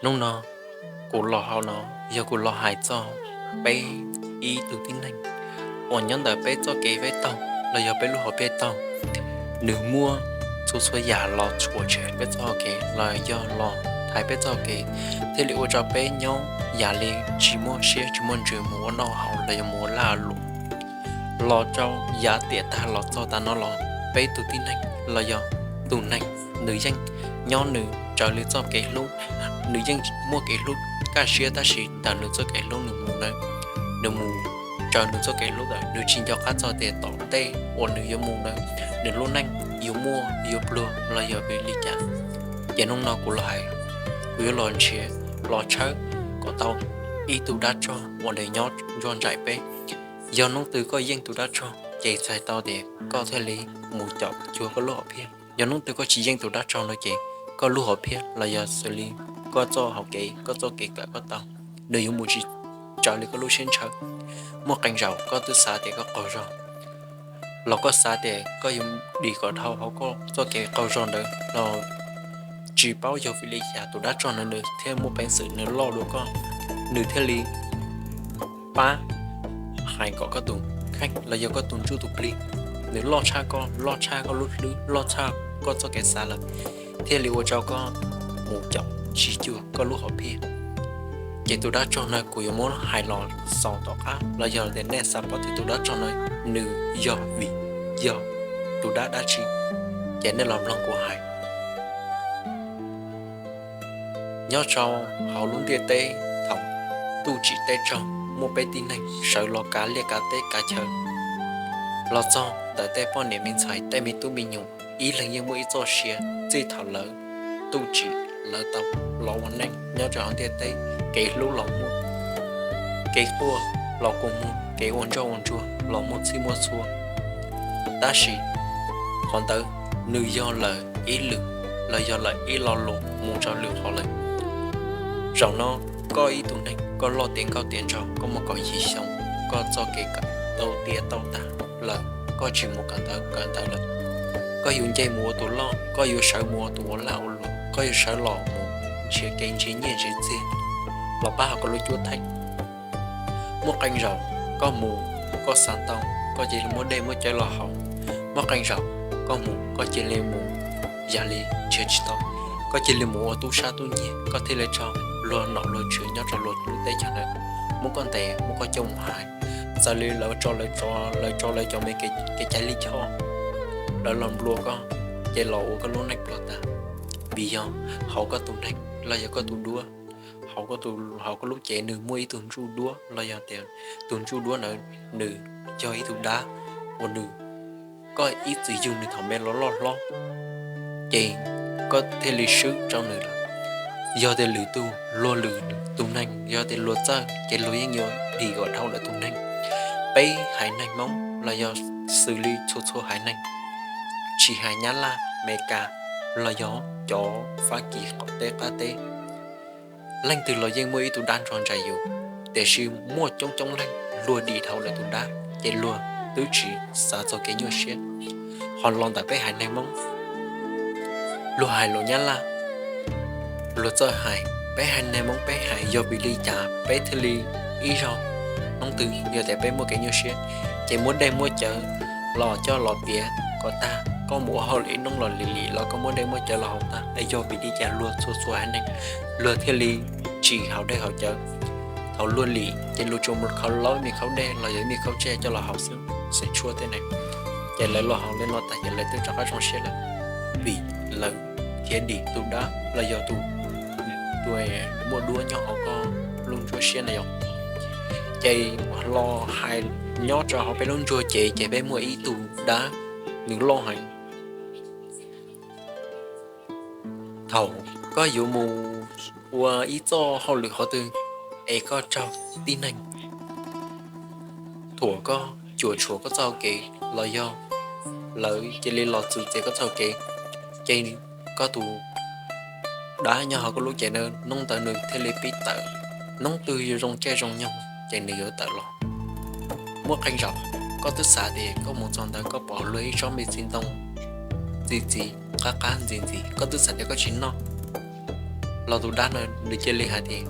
Hnub no kuv los hauv no yog kuv los hais txog peb ib tug tib neeg uas nyob ntawm peb txoj kev peb taug los yog peb lub hom phiaj taug, nws muaj txhua txhua yam los txhuam tshem peb txoj kev los yog los thaiv peb txoj kev, thiaj li ua rau peb nyob yam li tsis muaj siab tsis muaj ntsws mus ua noj haus los yog mus ua lag luam. Los rau yav tiam tag los txog tas no los peb tug tib neeg los yog tus neeg, nws yeej nyob nws raws li txoj kev hlub, nws yeej muaj kev hlub kaj siab tab sis ntawm nws txoj kev hlub nws mus na, nws mus raws nws txoj kev hlub ntawd, nws tsis nco qab txog tias tom ntej uas nws yuav mus ntawd nws lub neej yuav muaj yuav pluag los yog vim li cas. Ces hnub no kuv los hais, kuv yuav los nrhiav los tshawb kom tau ib tug dab tsog uas nws nyob nruab nraim peb. Yog hnub twg koj yeej tus dab tsog ces txhais tau tias koj thiaj li mus caum cuag koj lub hom phiaj. Yog hnub twg koj tsis yeej tus dab tsog no ces koj lub hom phiaj los yog xws li koj txoj hau kev, koj txoj kev kawm koj tau, nws yuav mus tsis raws li koj lub siab ntshaw. Muaj qee zaum koj twb xav tias koj qaug zog, los koj xav tias koj yuav dim kom dhau hauv koj txoj kev qaug zog ntawd los tsis paub yog vim li cas tus dab tsog no nws thiaj muaj peev xwm nws loj dua koj, nws thiaj li pab hais kom koj tus kheej los yog koj tus ntsuj tus plig nws loj tshaj koj, loj tshaj koj lub hlwb, loj tshaj koj txoj kev xav lawm, thiaj li ua rau koj mus caum tsis cuag koj lub hom phiaj. Ces tus dab tsog no kuv yuav muab hais los xaus tom qab los yog tias nej xav paub tias tus dab tsog no nws yog vim yog tus dab dab tsi, ces nej los mloog kuv hais. Nyob rau hauv lub ntiaj teb thaum ntuj tsim teb raug muaj peb tib neeg sawv los kav liaj kav teb kav chaw. Los txog ntawm tej poj niam me ntxhais tej me tub me nyuam ib leeg yeej muaj ib txoj sia txij thaum lawv ntuj tsim lawv tau los ua neej nyob rau hauv ntiaj teb, kev hlub los muaj, kev quaj los kua muag, kev ua ntsoj ua ntsuag los muaj txhij muaj txhua. Tab sis qhov ntawd nws yog lawm ib lwm los yog lawm ib lo lus mus rau lwm qhov lawm. Zaum no koj ib tug neeg koj loj tiav nkauj tiav nraug koj muaj kaum yim xyoo, koj txoj kev kawm tau tiav tau tag lawm, koj tsis mus kawm ntawv kawm ntawv lawm, koj yuav nce mus ua tus loj, koj yuav sawv mus ua tus ua lag ua luam, koj yuav sawv los mus nrhiav kev nrhiav nyiaj nrhiav txiag los pab hauv koj lub cuab theej. Muaj qee zaum koj mus koj xav tau koj cia li muab dej muab cawv los haus, muaj qee zaum koj mus koj cia li mus yam li nrhiav tsis tau, koj cia li mus ua tub sab tub nyiag koj thiaj li raug luag nom luag tswv nyob rau luag lub teb chaws ntawd muab koj ntes muab koj coj mus hais. Txawm li lawv tso lawv cov me kev cai lij choj, lawv los nplua koj, ces los ua koj lub neej pluag tag. Vim yog hauv koj tus neeg los yog koj tus duab, hauv koj lub cev nws muaj ib tug ntsuj duab los yog tias tus ntsuj duab ntawd nws yog ib tug dab uas nws, koj ib txwm yug nws thaum me los loj hlob, ces koj thiaj li swb rau nws lawm. Yog tias lwm tus luag lwm tus neeg yog tias luag txawj ces luag yeej yuav dim kom dhau lawv tus neeg. Peb haiv neeg Hmoob los yog xws li txhua txhua haiv neeg, tsis hais Nyab Laj, Amelikas los yog cov Fab Kis qaum teb qab teb, leej twg los yeej muaj ib tug dab nrog nraim yus, tiam sis muaj coob coob leej luag dim dhau lawv tus dab ces luag twb tsis xav txog kev nyuaj siab. Ho los ntawm peb haiv neeg Hmoob, luag hais lus Nyab Laj, luag txawj hais, peb haiv neeg Hmoob peb hais yog vim li cas peb thiaj li ib zaug hnub twg yog tias peb muaj kev nyuaj siab, ces muab dej muab cawv los coj los piav kom tag, koj mus ua hauj lwm ib hnub los lim lim los koj muab dej muab cawv los haus tag, es yog vim li cas luag txhua txhua haiv neeg luag thiaj li tsis haus dej haus cawv. Thaum luag lim ces luag tsuas mus khawb laub me khaub dej los yog me khaub tseg coj los haus xwb, xeem tshuaj tej ne. Ces lawv los haus li no tag ces lawv twb rov qab zoo siab lawm, vim lawv khiav dim tus dab los yog tus, tus muaj duab nyob hauv koj lub nruab siab na yom. Ces los hais nyob rau hauv peb lub nruab cev ces peb muaj ib tug dab, nws loj heev. Thaum koj yuav mus ua ib txoj hauj lwm qhov twg es koj raug tib neeg thuam koj, cuam tshuam koj txoj hau kev los yog lawv cia li los txwv txiav koj txoj hau kev, ces koj tus dab nyob hauv koj lub cev ntawd hnub ntawd nws thiaj li pib tawm. Hnub twg yuav zoo caij zoo nyoog ces nws yuav tawm los. Muaj qee zaum koj twb xav tias koj mus txog ntawd koj pom luag ib tsob me txiv ntoo txi txiv qab qab ntxiv ntxiv, koj twb xav tias koj tsis noj, Los tus dab no nws cia li hais tias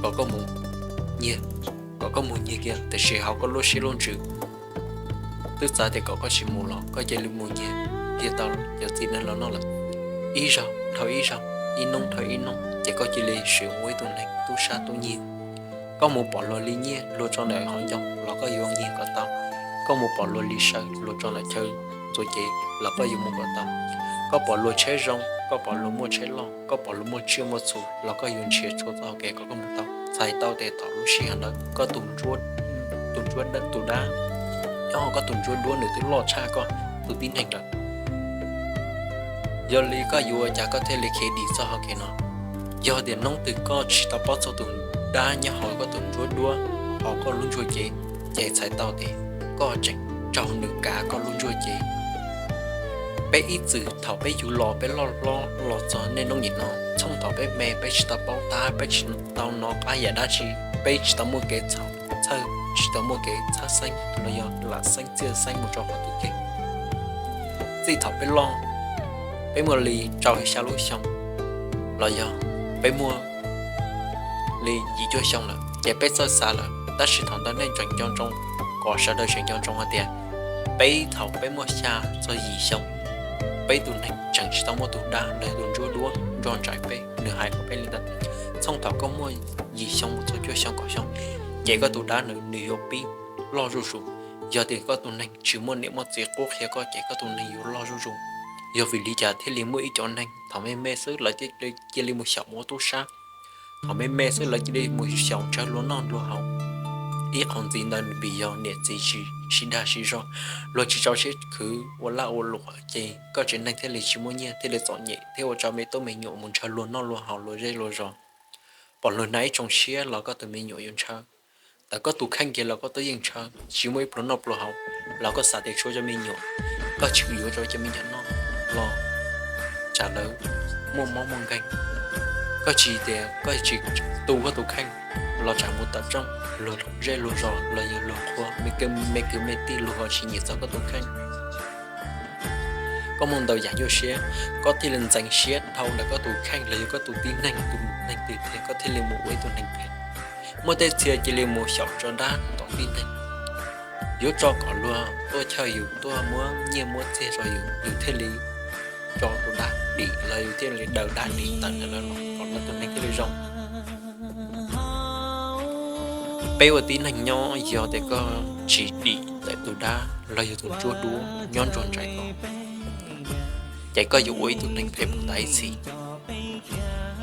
kom koj mus nyiag, kom koj mus nyiag kiag, tiam sis hauv koj lub siab lub ntsws twb xav tias kom koj tsis mus los koj cia li mus nyiag kiag tau cov txiv neej los noj lawm. Ib zaug dhau ib zaug, ib hnub dhau ib hnub, ces koj cia li sim ua ib tug neeg tub sab tub nyiag. Koj mus pom luag li nyiaj luag tso ntawm hauv ncoo los koj yuav nyiag kom tau. Koj mus pom luag li sawv luag tso ntawm chaw txuas ces los koj yuav mus kom tau. Koj pom luag tsheb zoo, koj pom luag muaj tsheb loj, koj pom luag muaj tsiaj muaj txhu los koj yuav nrhiav tshuaj txoj hau kev kom koj mus tau. Txhais tau tias thaum lub sij hawm ntawd koj tus ntsuab, tus ntsuab, tus dab, nyob hauv koj tus ntsuab duab nws twb loj tshaj koj tus tib neeg lawm. Yog li koj yuav ua cas koj thiaj li khiav dim txoj hau kev no? Yog tias hnub twg koj tsis tau paub txog tus dab nyob hauv koj tus ntsuab duab hauv koj lub ntsuag cev, ces txhais tau tias koj tseem raug nws kav koj lub ntsuag cev. Peb ib txwm thaum peb yug los peb loj hlob los txog niaj hnub nim no, txhob thaum peb me peb tsis tau paub tab, peb tsis tau hnov qab yam dab tsi, peb tsis tau muaj kev txhawj, tsis tau muaj kev txhawj xeeb los yog lam xeeb txiaj xeeb mus rau qhov twg kiag. Txij thaum peb loj, peb muaj li rau xya lub xyoo los yog peb muaj li yim cuaj xyoo lawm ces peb txawj xav lawm. Tab sis thaum ntawd nej tseem nco ntsoov, kom sawv daws tseem nco ntsoov hais tias peb thaum peb muaj xya txog yim xyoo, peb tus neeg tseem tsis tau muaj tus dab los yog tus ntsuab duab nrog nraim peb, nws hais kom peb li ntawd. Txhob thaum koj muaj yim xyoo mus txog cuaj xyoo kaum xyoo, ces koj tus dab nws, nws yuav pib loj zuj zus. Yog tias koj tus neeg tsis muaj niam muaj txiv qhuab qhia koj ces koj tus neeg yuav loj zuj zus. Yog vim li cas thiaj li muaj ib cov neeg thaum me me xwb lawv cia li mus xyaum mus ua tub sab, thaum me me xwb lawv cia li mus xyaum ntshaw luag noj luag haus, ib qhov ntxiv ntawd vim yog niam txiv tsis sib dag sib zog, luag tsis txaus siab khwv ua laj ua luam ces koj tsev neeg thiaj li tsis muaj nyiaj thiaj li txom nyem thiab ua rau me tub me nyuam mus ntshaw luag noj luag haus luag zej luag zos. Pom luag hnav ib tsoos siab los koj tus me nyuam yuav ntshaw, tawm koj tus kheej kiag los koj twb yeej ntshaw, tsis muaj ib pluag noj pluag haus los koj xav tias tshuav cov me nyuam, koj tsis yuav rau cov me nyuam noj los tsam lawv muaj mob muaj nkeeg. Koj tsis tias koj tsis tu koj tus kheej los tsam mus tawm rooj luag zej luag zos los yog luag qhua, me kwv me tij luag ho tsis nyiam txog koj tus kheej. Koj muaj ntau yam nyuaj siab, koj thiaj li ntxeev siab dhau ntawm koj tus kheej los yog koj tus tib neeg, tus neeg twg tiag koj thiaj li mus ua ib tug neeg phem. Muaj tej txhia cia li mus xyaum tso dab tom tib neeg, yuav tso kom luag tuaj chawj yus, tuaj muab nyiaj muab txiag rau yus, yus thiaj li tso tus dab dim los yus thiaj li daws dab dim tawm ntawm lawv los kom lawv tus neeg thiaj li zoo. Peb ua tib neeg nyob yog tias koj tsis dim ntawm tus dab los yog tus ntsuab duab nyob nrog nraim koj, ces koj yuav ua ib tug neeg phem puv tas ib txhis.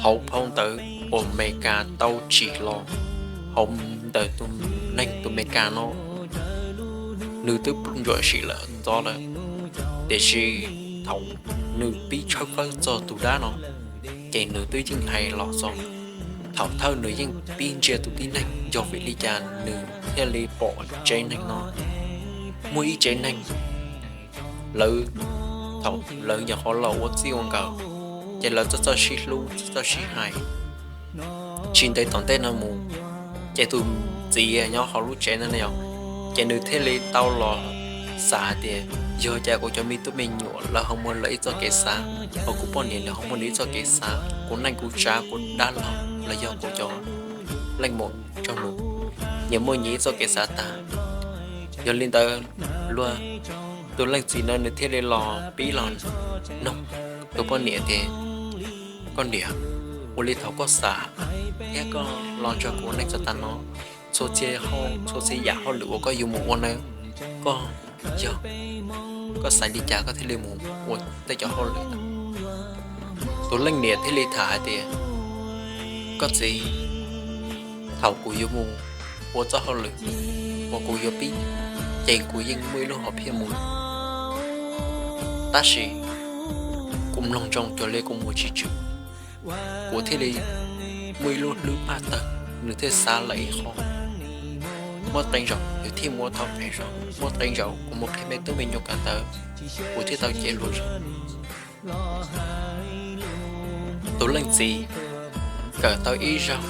Hauv phau ntawv uas Amelikas tau tsim los, hauv ntawm tus neeg tus Amelikas no, nws twb pluj ntsuam sim lawm ntxov lawm, tiam sis thaum nws pib tshawb fawb txog tus dab no, ces nws twb yeej hais los txog. Thaum thawj nws yeej pib ntsia tus tib neeg, yog vim li cas nws thiaj li pom tsev neeg no muaj ib tsev neeg, lawv, thaum lawv nyuam qhuav los ua txij ua nkawm, ces lawv txawj txawj sib hlub, txawj txawj sib hais. Tsis ntev tom ntej no mus, ces tus txiv nyob hauv lub tsev no ne yom, ces nws thiaj li tau los xav hais tias, yog cas kuv cov me tub me nyuam lawv ho muaj lawv ib txoj kev xav, ho kuv poj niam nws ho muaj nws ib txoj kev xav, kuv neej kuv tsav kuv dab laug los yog kuv cov leej muam nraug nus nyias muaj nyias ib txoj kev xav tag. Yog li ntawd, luag, tus leej txiv ntawd nws thiaj li los pib los noog tus poj niam tias, koj niam, ua li thaum koj xav thiab koj los nrog kuv ua neej txog tav no, txhua txhia, txhua txhia yam hauj lwm uas koj yuav mus ua na, koj, yog koj xav li cas koj thiaj li mus ua tej cov hauj lwm? Tus leej niam thiaj li tham hais tias, koj txiv, thaum kuv yuav mus ua txoj hauj lwm uas kuv yuav pib, ces kuv yeej muaj ib lub hom phiaj mus, tab sis kuv mloog zoo cuag li kuv mus tsis tswm, kuv thiaj li muaj ib lub hlwb paj tawg, nws thiaj xav lawm ib qho, muaj qee zaum nws thiaj mus ua thov phem zog, muaj qee zaum kuv mus qhia me tub me nyuam kawm ntawv, kuv thiaj tau cev luag zog. Tus leej txiv kawm tau ib zaug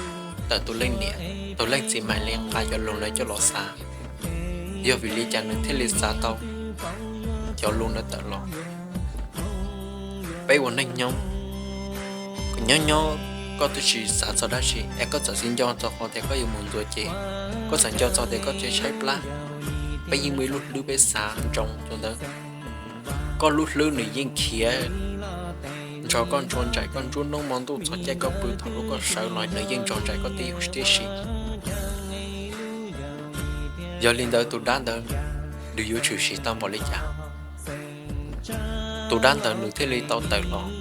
ntawm tus leej niam, tus leej txiv mam li nqa cov lus ntawd coj los xav, yog vim li cas nws thiaj li xav tau cov lus ntawd tawm los. Peb ua neej nyob, Nyob nyob koj twb tsis xav txog dab tsi es koj txawm xis nco txog qhov tias koj yuav mus ntxuav ces, koj txawm nco txog tias koj tseem tshaib plab. Peb yeej muaj ib lub hlwb peb xav ntsoov tus ntawd. Koj lub hlwb nws yeej khiav nrog koj ntsuas nraim koj nruab hnub hmo ntuj txog caij koj pw thaum lub koj sawv los nws yeej nrog nraim koj tib si. Yog li ntawd tus dab ntawd nws yuav tshwm sim tau npaum li cas? Tus dab ntawd nws thiaj li tau tawm los